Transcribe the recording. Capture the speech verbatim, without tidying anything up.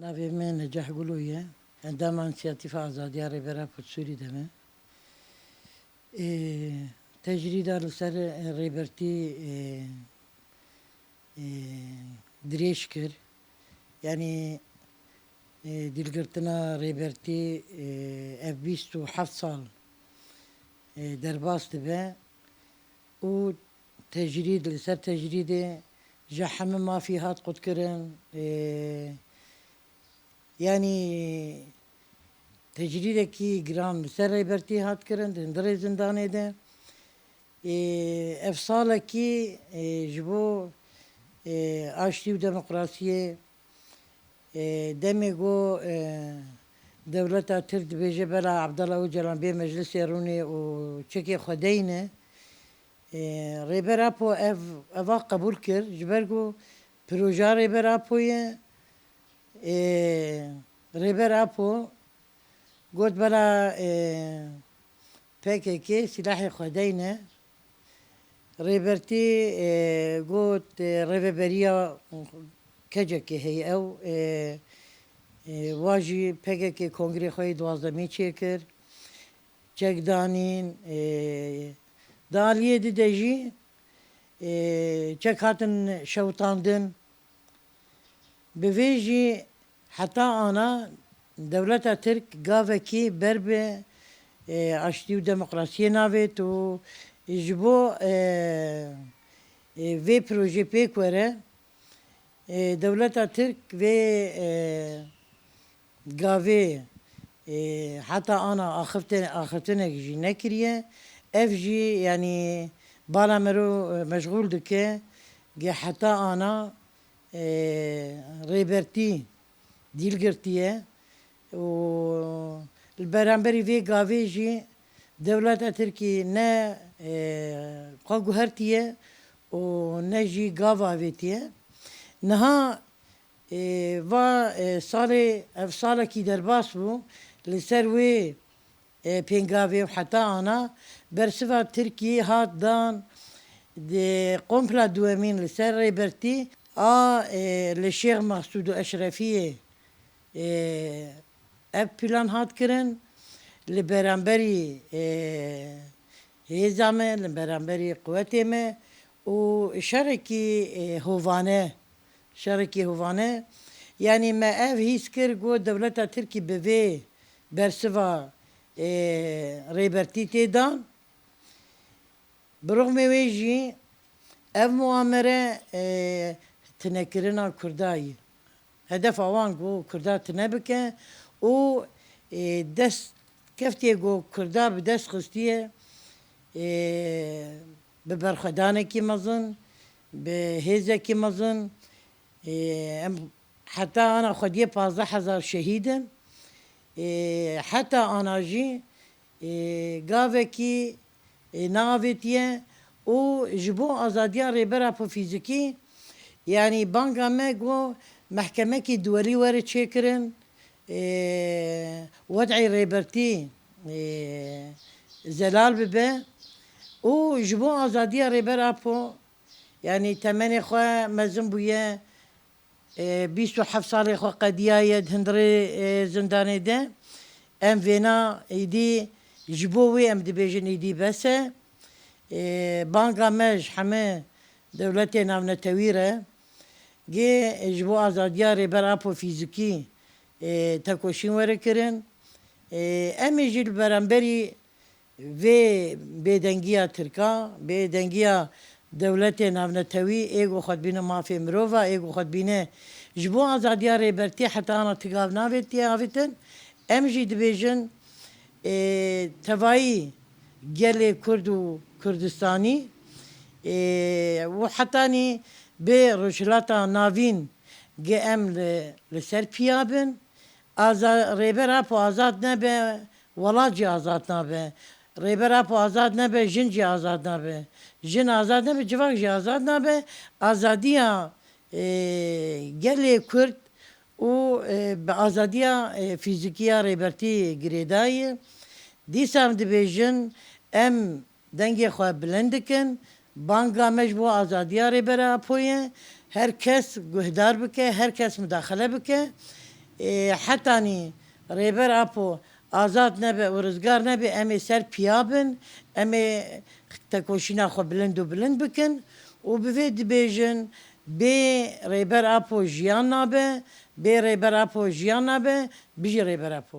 Navê min Neceh Gulo ye. Endama Însiyatîfa Azadiya Rêber Apo Sûrî de me. Ê, tecrîda li ser, ê, Rêbertî, ê, ê, dirêj kir. Yanî, ê, dîlgirtina Rêbertî, ê, ev bîst û heft sal, ê, derbas dibe û tecrîd, li ser tecrîdê ji hemû mafî hat qutkirin. Ê, yanî tecrîdekî giran li ser Rêbertî hat kirin di hundirê zindanê de. Ê, ev salekî, ê, ji bo, ê, aştî û demokrasiyê, ê, demê ku, ê, dewleta Tirk dibêje bela Abdullah Ocalan bê meclisê rûnê û çekê xwe deyne, ê, Rêber Apo ev, eva qebûl kir, ji ber ku proja Rêber Apo ye. Ê, Rêber Apo got bela, ê, P K K silahê xwe deyne. Rêbertî, ê, got, ê, rêveberiya kecekê heye ew, ê, ê, wa jî P K K kongrê xwe yê duwazdemî çêkir, çek danîn, ê, di aliyê di de jî, ê, çek hatin şewitandin. Bi vê jî heta ana dewleta Tirk gavekî ber bi, e, aştî û demokrasiyê navêt û ji bo, e, e, vê projê pêk were, e, dewleta Tirk vê, e, gavê, e, heta ana axifte-, axiftinek jî nekiriye. Ev jî, yanî, bala mero, e, meşxûl dike, ge heta ana, e, Rêbertî dîl girtiye û li beramberî vê gavê jî dewleta Tirkî ne, e, xwe guhertiye û ne jî gav avêtiye. Niha, e, va, e, salê, ev salekî derbas bû, li ser wê, e, pêngavê û heta ana bersiva Tirkî hat dan di kompla duwemîn li ser Rêbertî a, e, li Şêx Mexsûd û Eşrefiyê, e, ev plan hat kirin li beramberî, e, hêza me, li beramberî quwetê me û şerekî, e, hovane, şerekî hovane. Yanî me ev hîs kir ku dewleta Tirkî bi vê bersiva, e, Rêbertî tê dan. Bi rixmê wê jî ev muamere, e, tinekirina Kurda ye. Hedefa wan ku Kurda tine bike û, e, dest keftiye ku Kurda bi dest xistiye, e, bi berxwedanekî mezin, bi hêzekî mezin, e, em heta ana xwediyê pazdeh hezar şehîd in. E, heta ana jî, e, gavekî, e, neavêtiye û ji bo azadiya Rêber Apo fîzikî, yanî banga me ku mehkemekî duwelî were çêkirin, e, wed'ê Rêbertî, e, zelal bibe û ji bo azadiya Rêber Apo, yanî temenê xwe mezin bûye, e, bîst û heft salê xwe qediyaye di hundirê, e, zindanê de. Em vêna êdî ji bo wê em dibêjin êdî bes e. E, banga me ji heme dewletê navnetewî re gê ji bo azadiya Rêber Apo fîzikî, e, tekoşîn were kirin. E, em ê jî li beramberî vê bêdengiya Tirka, bêdengiya dewletê navnetewî, ê ku xwe dibîne mafê mirova, ê ku xwe dibîne ji bo azadiya Rêbertî heta ana ti gav navêtiye avêtin. Em jî dibêjin, ê, tevayî gelê Kurd û Kurdistanî, ê, û hetanî bê Rojhilata Navîn ge em li, li ser piya bin. Aza-, Rêber Apo azad nebe, welat jî azad nabe. Rêber Apo azad nebe, jin jî azad nabe. Jin azad nebe, civak jî azad nabe. Azadiya, e, gelê Kurd û, e, bi azadiya, e, fîzîkî ya Rêbertî girêdayî. Dîsa em dibêjin, em dengê xwe bilind dikin. Banga me ji bo azadiya Rêber Apo ye. Her kes guhdar bike, her kes mudaxele bike. Ê, hetanî Rêber Apo azad nebe û rizgar nebe, em ê ser piya bin, em ê tekoşîna xwe bilind û bilind bikin û bi vê dibêjin, bê Rêber Apo jiyan nabe, bê Rêber Apo jiyan nabe, bijî Rêber Apo.